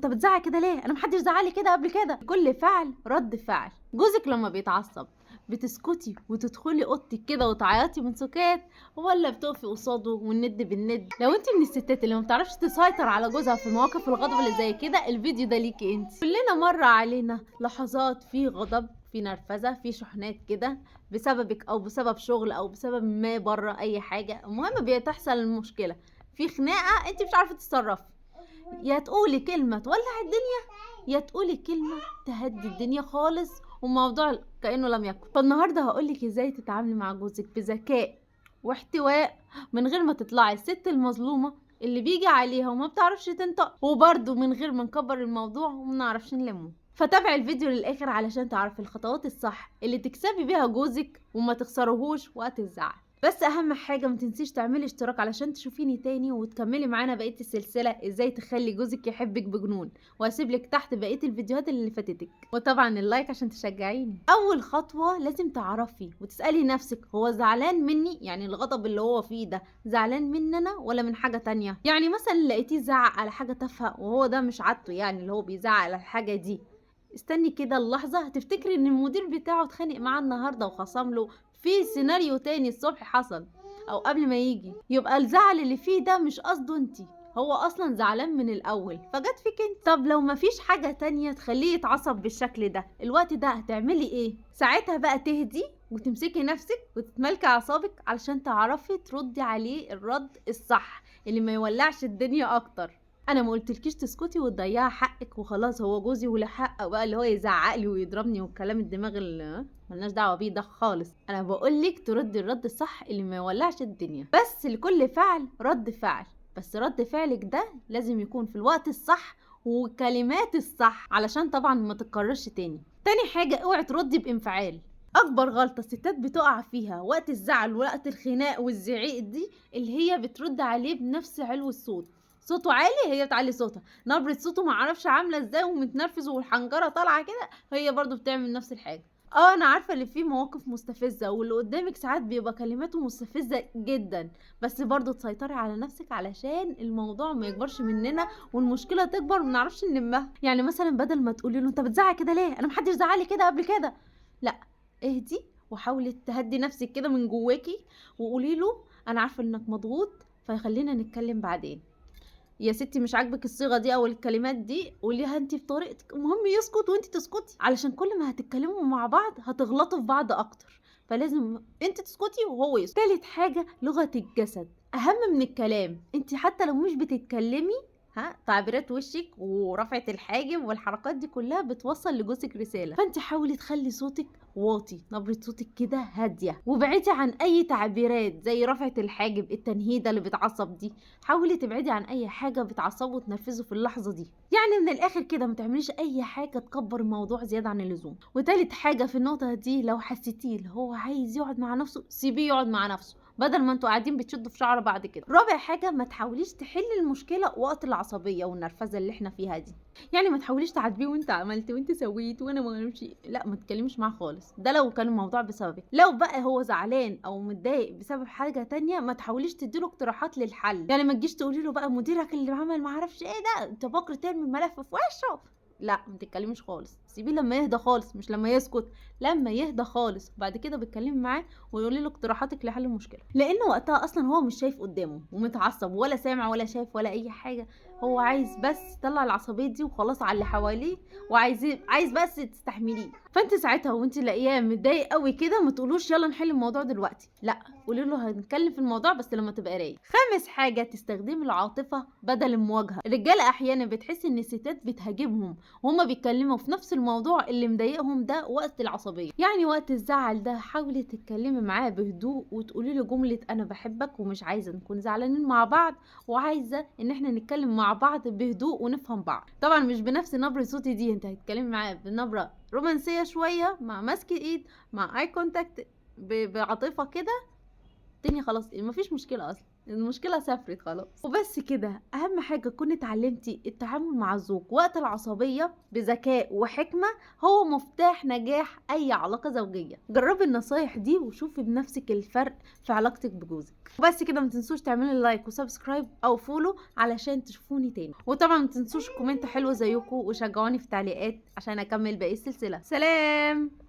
انت بتزعق كده ليه؟ انا محدش زعق لي كده قبل كده. كل فعل رد فعل. جوزك لما بيتعصب بتسكتي وتدخلي اوضتك كده وتعيطي من سكات، ولا بتقفي قصاده والند بالند؟ لو انت من الستات اللي ما بتعرفش تسيطر على جوزها في مواقف الغضب اللي زي كده، الفيديو ده ليكي انت. كلنا مر علينا لحظات في غضب، في نرفزه، في شحنات كده بسببك او بسبب شغل او بسبب ما بره اي حاجة، المهم بتحصل المشكلة في خناقه انت مش عارفه تتصرفي، يا تقولي كلمة تولع الدنيا يا تقولي كلمة تهدي الدنيا خالص والموضوع كانه لم يكن. فالنهارده هقولك ازاي تتعاملي مع جوزك بذكاء واحتواء من غير ما تطلعي الست المظلومة اللي بيجي عليها وما بتعرفش تنطق، وبرده من غير ما نكبر الموضوع وما نعرفش نلمه. فتابعي الفيديو للاخر علشان تعرفي الخطوات الصح اللي تكسبي بيها جوزك وما تخسرهوش وقت الزعل. بس اهم حاجة ما تنسيش تعملي اشتراك علشان تشوفيني تاني وتكملي معانا بقية السلسلة ازاي تخلي جوزك يحبك بجنون، واسيب لك تحت بقية الفيديوهات اللي فاتتك، وطبعا ال like عشان تشجعيني. اول خطوة لازم تعرفي وتسالي نفسك هو زعلان مني؟ يعني الغضب اللي هو فيه ده زعلان مني انا ولا من حاجة تانية؟ يعني مثلا لقيتيه زعق على حاجة تافهة وهو ده مش عادته، يعني اللي هو بيزعق على الحاجة دي، استني كده اللحظة هتفتكري ان المدير بتاعه اتخانق معاه النهارده وخصم له في سيناريو تاني الصبح حصل او قبل ما يجي، يبقى الزعل اللي فيه ده مش قصده انتي، هو اصلا زعلان من الاول فجت فيك انت. طب لو مفيش حاجة تانية تخليه يتعصب بالشكل ده الوقت ده هتعملي ايه؟ ساعتها بقى تهدي وتمسكي نفسك وتتمالكي اعصابك علشان تعرفي تردي عليه الرد الصح اللي ما يولعش الدنيا اكتر. انا ما قلتلكيش تسكتي وتضيعي حقك وخلاص هو جوزي ولا حق بقى اللي هو يزعق لي ويضربني والكلام الدماغ اللي ملناش دعوه بيه ده خالص. انا بقولك تردي الرد الصح اللي ما يولعش الدنيا. بس لكل فعل رد فعل، بس رد فعلك ده لازم يكون في الوقت الصح وكلمات الصح علشان طبعا ما تتكررش تاني. تاني حاجة اوعي تردي بانفعال. اكبر غلطه الستات بتقع فيها وقت الزعل ووقت الخناق والزعيق دي اللي هي بترد عليه بنفس علو الصوت، صوته عالي هي بتعلي صوتها، نبرة صوته معرفش عاملة ازاي ومتنرفز والحنجرة طالعة كده هي برضو بتعمل نفس الحاجة. انا عارفة اللي فيه مواقف مستفزة واللي قدامك ساعات بيبقى كلماته مستفزة جدا، بس برضو تسيطري على نفسك علشان الموضوع ما يكبرش مننا والمشكلة تكبر وما نعرفش نلمها. يعني مثلا بدل ما تقولي له انت بتزعق كده ليه؟ انا محدش زعق لي كده قبل كده، لا اهدي وحاولي تهدي نفسك كده من جواكي وقولي له انا عارفة انك مضغوط فخلينا نتكلم بعدين. يا ستي مش عاجبك الصيغة دي او الكلمات دي قوليها انت بطريقتك، المهم يسكت وانت تسكتي، علشان كل ما هتتكلموا مع بعض هتغلطوا في بعض اكتر، فلازم انت تسكتي وهو يسكت. تالت حاجة لغة الجسد اهم من الكلام. انت حتى لو مش بتتكلمي تعبيرات وشك ورفعه الحاجب والحركات دي كلها بتوصل لجوزك رسالة، فانت حاولي تخلي صوتك واطي، نبره صوتك كده هادية، وابعدي عن اي تعبيرات زي رفعه الحاجب، التنهيده اللي بتعصب دي، حاولي تبعدي عن اي حاجة بتعصبه وتنرفزه في اللحظة دي. يعني من الاخر كده ما تعمليش اي حاجة تكبر الموضوع زيادة عن اللزوم. وتالت حاجة في النقطة دي لو حسيتيه اللي هو عايز يقعد مع نفسه سيبيه يقعد مع نفسه بدل ما انتوا قاعدين بتشدوا في شعر بعض كده. رابع حاجة ما تحاوليش تحلي المشكلة وقت العصبية والنرفزه اللي احنا فيها دي، يعني ما تحاوليش تعاتبيه وانت عملت وانت سويت وانا ما امشي، لا ما تتكلميش معاه خالص، ده لو كان الموضوع بسببك. لو بقى هو زعلان او متضايق بسبب حاجة تانية ما تحاوليش تديله اقتراحات للحل، يعني ما تجيش تقولي له بقى مديرك اللي عمل ما اعرفش ايه ده انت بكره ترمي الملف في وشه، لا ما تتكلميش خالص، سيبيه لما يهدى خالص، مش لما يسكت، لما يهدى خالص وبعد كده بتكلمي معاه ويقولي له اقتراحاتك لحل المشكلة، لان وقتها اصلا هو مش شايف قدامه ومتعصب ولا سامع ولا شايف ولا اي حاجة، هو عايز بس يطلع العصبية دي وخلاص على اللي حواليه، وعايز بس تستحمليه. فانت ساعتها وانت لاقياه متضايق قوي كده ما تقولوش يلا نحل الموضوع دلوقتي، لا قولي له هنتكلم في الموضوع بس لما تبقى رايق. خامس حاجة تستخدمي العاطفة بدل المواجهة. الرجالة احيانا بتحس ان الستات بتهاجمهم وهما بيتكلموا في نفس الموضوع اللي مضايقهم ده وقت العصبية، يعني وقت الزعل ده حاولي تتكلمي معاه بهدوء وتقولي له جملة انا بحبك ومش عايزه نكون زعلانين مع بعض وعايزه ان احنا نتكلم مع بعض بهدوء ونفهم بعض. طبعا مش بنفس نبره صوتي دي، انت هتتكلمي معاه بنبره رومانسية شوية مع مسك ايد مع eye contact بعاطفه كده، الدنيا خلاص مفيش مشكلة اصلا. المشكلة سافرت خلاص. وبس كده، اهم حاجة تكوني اتعلمتي التعامل مع الزوج وقت العصبية بذكاء وحكمه، هو مفتاح نجاح اي علاقة زوجيه. جربي النصايح دي وشوفي بنفسك الفرق في علاقتك بجوزك. وبس كده، ما تنسوش تعملوا like و subscribe او follow علشان تشوفوني تاني، وطبعا ما تنسوش comment حلو زيكم وشجعوني في تعليقات عشان اكمل باقي السلسلة. سلام.